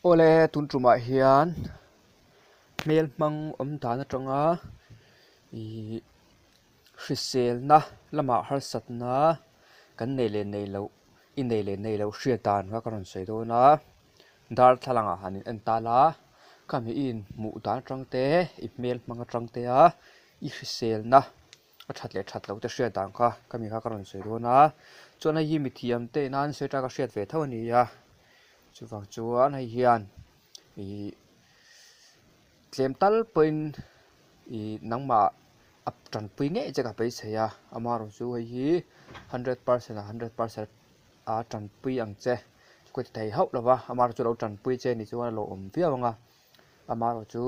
Awle tun tumah hian hmel hmang awm dan atanga ihh hriselna lamah harsatna kan nei leh nei loh i nei leh nei loh hriat dan kha ka rawn sawi dawn a darthlalang ah han in en ta la khami i inhmuh dan atang te i hmel hmang atang te a i hriselna. A that leh that loh te hriat dan kha ka mi kha ka rawn sawi dawn a chuan hei hi mithiam te ina an sawi taka hriat ve tho a ni a chuvang chuan hei hian ihh tlem tal pawhin ihh nangmah a tanpui ngei che ka beisei a amaherawhchu hei hi hundred percent ah hundred percent a tanpui ang che ka ti thei hauh lova amaherawhchu lo tanpui che ni chuan a lawmawm viau ang a. Amaherawhchu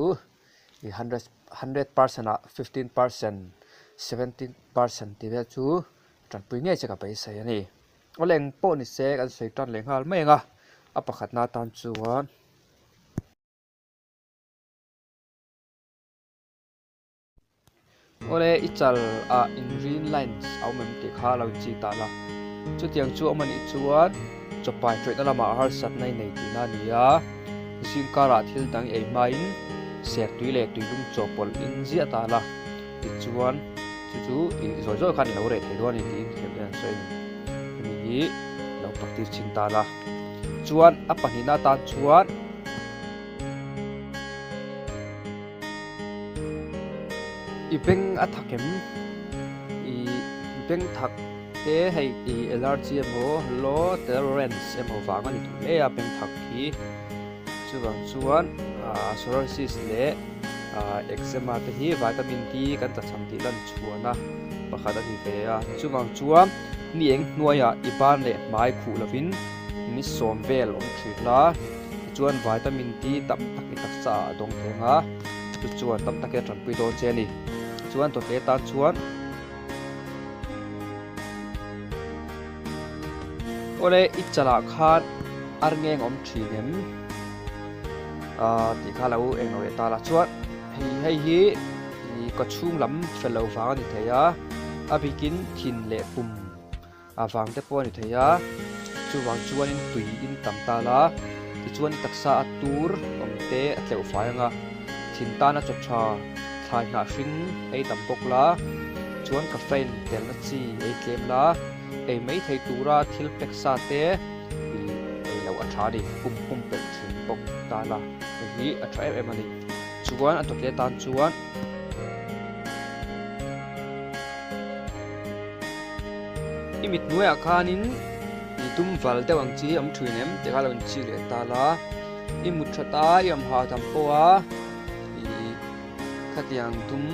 i hundred hundred percent ah 15 percent 17 percent tih vel chu tanpui ngei che ka beisei a ni. Awle eng pawh ni se kan sawi tan leh nghal mai ang a, a pakhatna atan chuan. Awle i chal ah in green lines a awm em tih kha lo inchik ta la. Chutiang chu awm anih chuan chawpai tawihna lamah harsatna i nei tihna a ni a, zing karah thil dang i ei hmain ser tui leh tuilum chaw pawlh in ziah ta la tichuan chu chu i zawi zawi khan i lo reh thei dawn a ni tiin thiam te an sawi a ni. Hemi hi lo practice chhin ta la. Chuan a pahnihna atan chuan. I beng a thak em? I beng thak te hei i allergy emaw low tolerance emaw vang a ni duh hle a beng thak hi. Chuvang chuan psoriasis leh eczema te hi vitamin D kan tlachham tih lan chhuahna pakhat a ni ve a. Chuvang chuan ni eng hnuaiah i ban leh hmai khuh lovin ni sawm vel awm thin la. Tichuan vitamin D tam tak i taksa ah a dawng theng a, chu chuan tam takin a tanpui dawn che a ni. Chuan dawtle tan chuan Awle i chalah khan ar ngeng awm thin em? Aaa tih kha lo eng lo leh ta la. Chuan hei hei hi ka chhung lam fel lo vang a ni thei a, a bikin thin leh pum. A vang te pawh a ni thei a, chuvang chuanin tui in tam ta la, tichuan i taksa a tur awm te a tleuh fai ang a, thin tana chaw tha thlai hnah hring ei tam bawk la, chuan caffeine telna chi ei tlem la, ei mai thei tura thil pack sa te i ei loh a tha a ni, pum pum pelh thin bawk ta la, hei hi a tha em em a ni. Chuan a dawt leh tan chuan. I mit hnuaiah khanin i dum val deuh ang chi awm thin em tih kha lo inchik leh ta la, i mut that a i awm hahdam pawh a i khatiang dum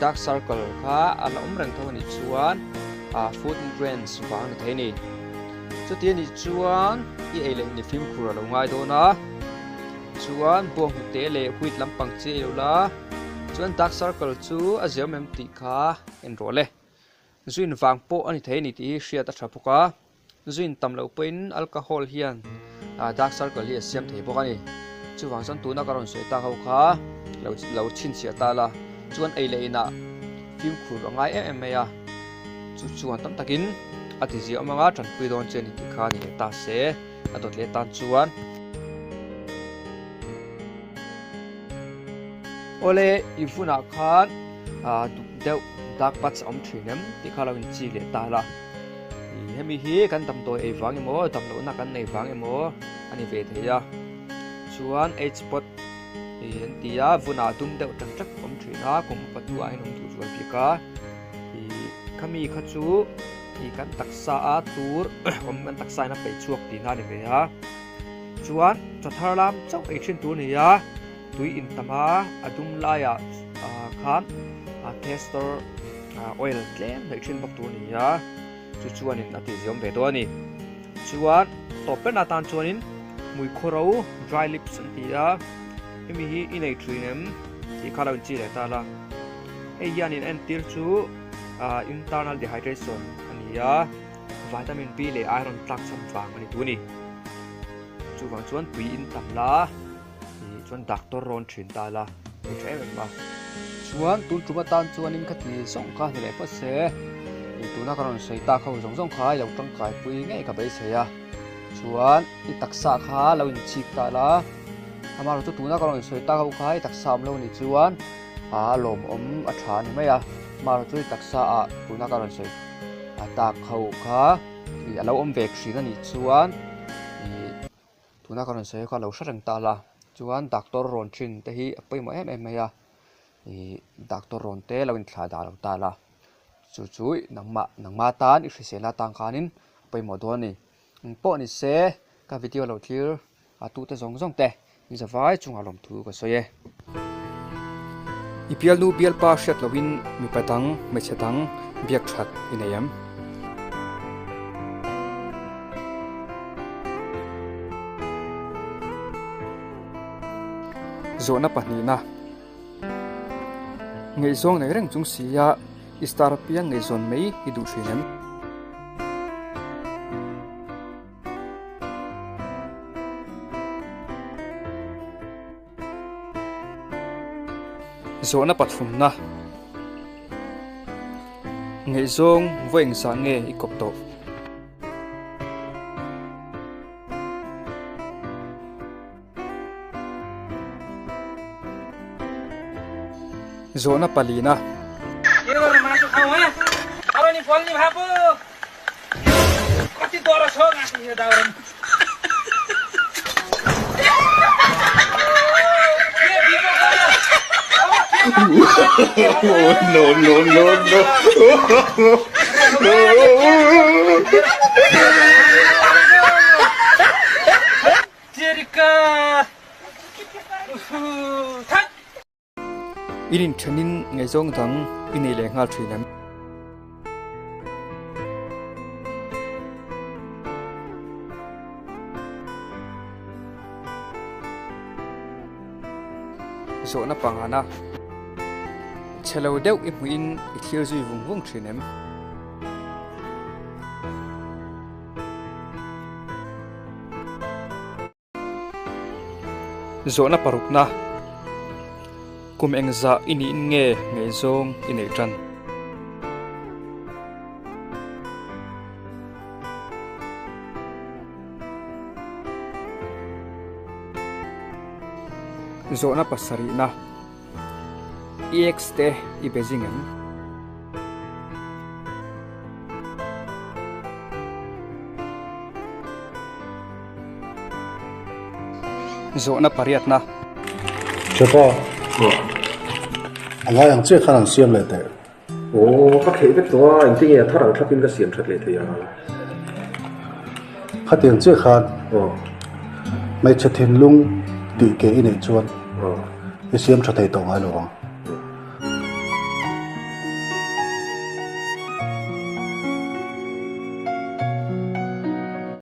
dark circle kha a la awm reng tho anih chuan ah food nutrients vang a ni thei a ni. Chuti anih chuan i ei leh ni fimkhur a lo ngai dawn a, chuan bawnghnute leh wheat lampang chi ei lo la, chuan dark circle chu a ziam em tih kha en rawh le. Zuin vang pawh a ni thei a ni tih hi hriat a tha bawk a, zuin tam loh pawhin alcohol hian dark circle hi a siam thei bawk a ni. Chuvang chuan tuna ka rawn sawi tak ho kha lo lo chhinchhiah ta la, chuan ei leh inah fimkhur a ngai em em mai a, chu chuan tam takin a ti ziah awm anga tanpui dawn che a ni tih kha a ni leh ta se, a dawt leh tan chuan. Awle i vunah khan duk deuh dark patch a awm thin em tih kha lo inchik leh ta la. Ih hemi hi kan damdawi ei vang emaw damlohna kan nei vang emaw a ni ve thei a. Chuan age spot ih an ti a vunah dum deuh tak tak a awm thin a kum upa hnuah hian awm duh zual bik a. Ih khami kha chu ih kan taksa a tur awm kan taksa in a peih chhuak tihna a ni ve a. Chuan chaw thar lam chauh ei thin tur a ni a. Tui in tam a, a dum laiah khan castor oil tlem hnawih thin bawk tur a ni a, chu chuanin a tihziawm ve dawn a ni. Chuan tawp berna atan chuanin hmui khawro dry lips an ti a, hemi hi i nei thin em tih kha lo inchi leh ta la. Hei hianin a entir chu internal dehydration a ni a, vitamin B leh iron tlakchham vang a ni tu a ni. Chuvang chuan tui in tam la. Ih chuan doctor rawn thin ta la hei tha em em a chuan tun tum atan chuanin ka ti zawng kha ni leh phawt se ih tuna ka rawn sawi tak ho zawng zawng kha i lo tangkai pui ngei ka beisei a chuan i taksa kha lo inchik ta la. Amaherawhchu tuna ka rawn sawi tak ho kha hei taksa awm lo nih chuan a lawmawm a tha a ni mai a, amaherawhchu hei taksa ah tuna ka rawn sawi tak ho kha ih a lo awm ve thin a nih chuan ih tuna ka rawn sawi ho kha a lo hre reng ta la chuan doctor rawn thin te hi a pawimawh em em mai a ih doctor rawn te lo inthlah dah lo ta la chu chu nangmah nangmah tan i hrisel atan khanin a pawimawh dawn a ni. Eng pawh ni se ka video lo thlir a tute zawng zawng te in zavai chungah lawmthu ka sawi e. I bialnu bialpa hriat lohin mipa dang hmeichhe dang biak that i nei em? Zawhna pahnihna Ngaihzawng nei reng chung sia i star apiang ngaihzawn mai i duh thin em? Zawhna pathumna Ngaihzawng vawi engzah nge i kawp tawh? Zawhna palina. No, no, no, no. In inthenin ngaihzawng dang i nei leh nghal thin em? Zawhna pangana chhe lo deuh i hmuhin i thlir zui vung vung thin em? Zawhna parukna, Kum engzah i niin nge ngaihzawng i neih tan? Zawhna pasarihna, I ex te i be zing em? Zawhna pariatna. Chepa, a ngai ang chiah khan an siam leh teh. Aw, ka theih vek tawh a, engtin nge a thar ang thlapin ka siam that leh thei ang? Khatiang chiah khan hmeichhe thinlung tih ke i neih chuan i siam tha thei tawh ngai lo ang.